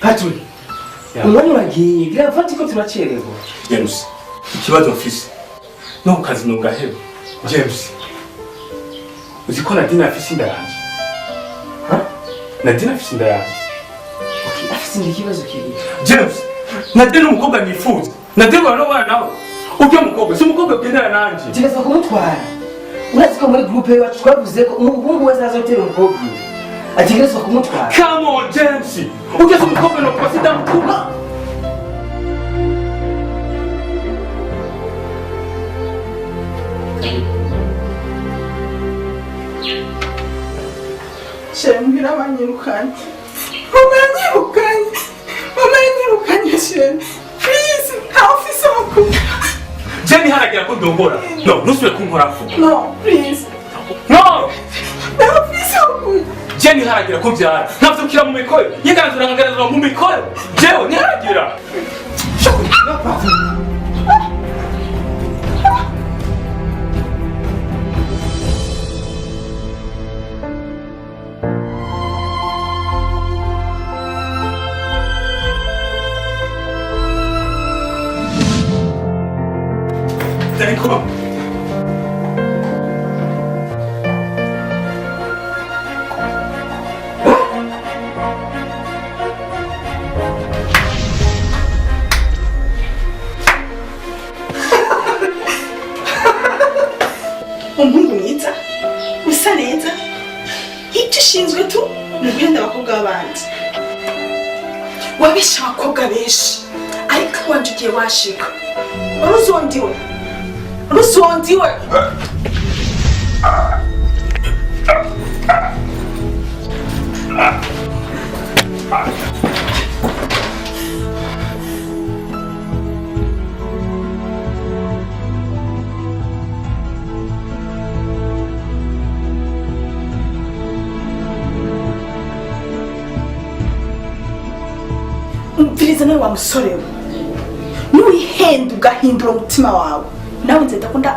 Patrick, umwanya uragiye, gira fati ko turacerewe. James, ikibazo mfise no ku kazi nugaheba. James, uzi ko Nadine afise inda yanje? Ha? Nadine afise inda yanje. Okay, afise inda, ikibazo kiri. James, Nadine umukobwa nifuza. Nadine urarobana nawe. Urya mukobwa si umukobwa ugendana nanje. Tegeza kumutwara. Urazi ko muri groupe yacu twavuze ko umuhungu wese azotera umukobwa iwe. Ategerezwa kumutwara. Come on, James. Urya si umukobwa no kuba sidamukunda. Chéri, mbwira banyirukanye. Mama yanyirukanye. Mama yanyirukanye, chéri. Please, nta ofisi makuru. Je ntiharagira ko ndongora. No, ntusubire kunkorako. No, please. No! Nta ofisi makuru. Je ntiharagira ko mbyara. Nkavyukira mu mikoyo. Nyiganzura nkaganzura mu mikoyo. Jewe ntiharagira. Ariko Umuhungu mwiza, usa neza. Icyo ushinzwe tu ni uguhenda abakobwa b'abandi. Wabishe abakobwa benshi, ariko wanje ugiye washika. Uruzondiwe. Uruzondiwe. Umviriza nawe wa musore we, nuwihenda ugahindura umutima wawe, nawe nze ndakunda.